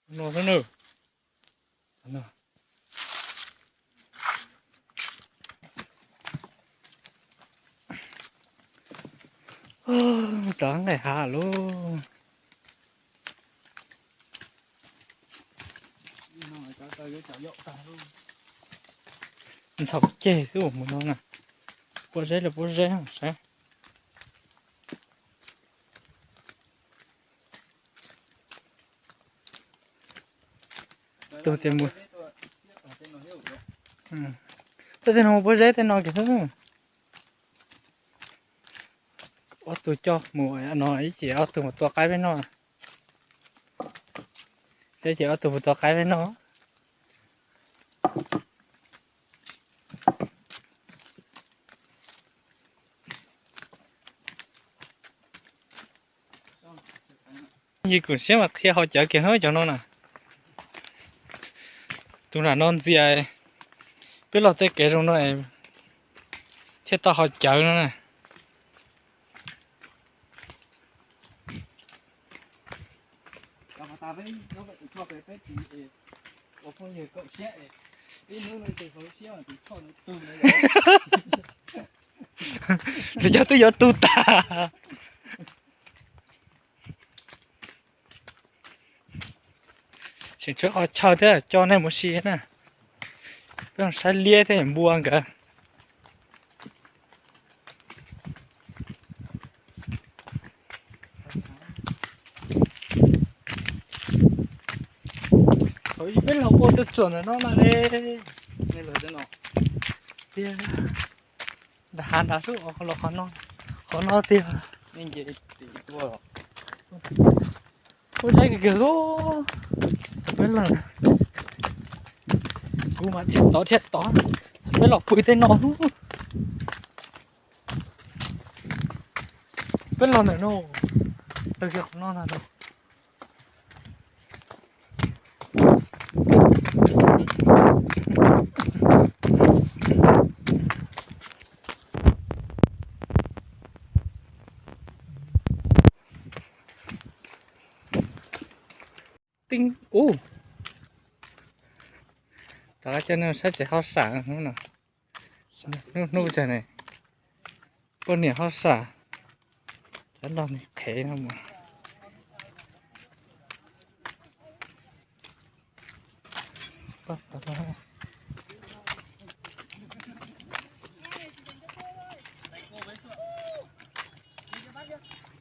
No xwb na. Rov nqaim hav lauj. Ntxhov ceg xwb mus no na. Pob zeb los pob zeb saib. Tus tias mus, tus tias no mus pob zeb tej no kiag xwb. Ob tug coj mus no ib ces ob tug mus tua qaib peb noj. Saib ces ob tug mus tua qaib peb noj. Yus kuv siab mas qhia ho cawv kiag hnub cov no na. Tus nram no ntxias, peb los tej kev zoo no thiaj tau ho cawv no na. Lawv cov twb yuav tu tag. Tseem tshuav qhov chaw thiab, coj nej mus si na. Peb saib liab thiab npua nkawd. Peb los ua tuaj txog ntawm no na ne. Tiag, nram hav nrad xwb, qhov no tiag. Ua zaib kawg kawg lub. Peb los, kuv mas dhia tod dhia tod, peb los pw tej no. Peb los ntawm no, tawm kiag qhov no ntag. Tib ub, rov qab coj nej saib tsev hauj sam hnub no. Hnub hnub tsawg ne, poj niam hauj sam, cov loj ni qhev no mas.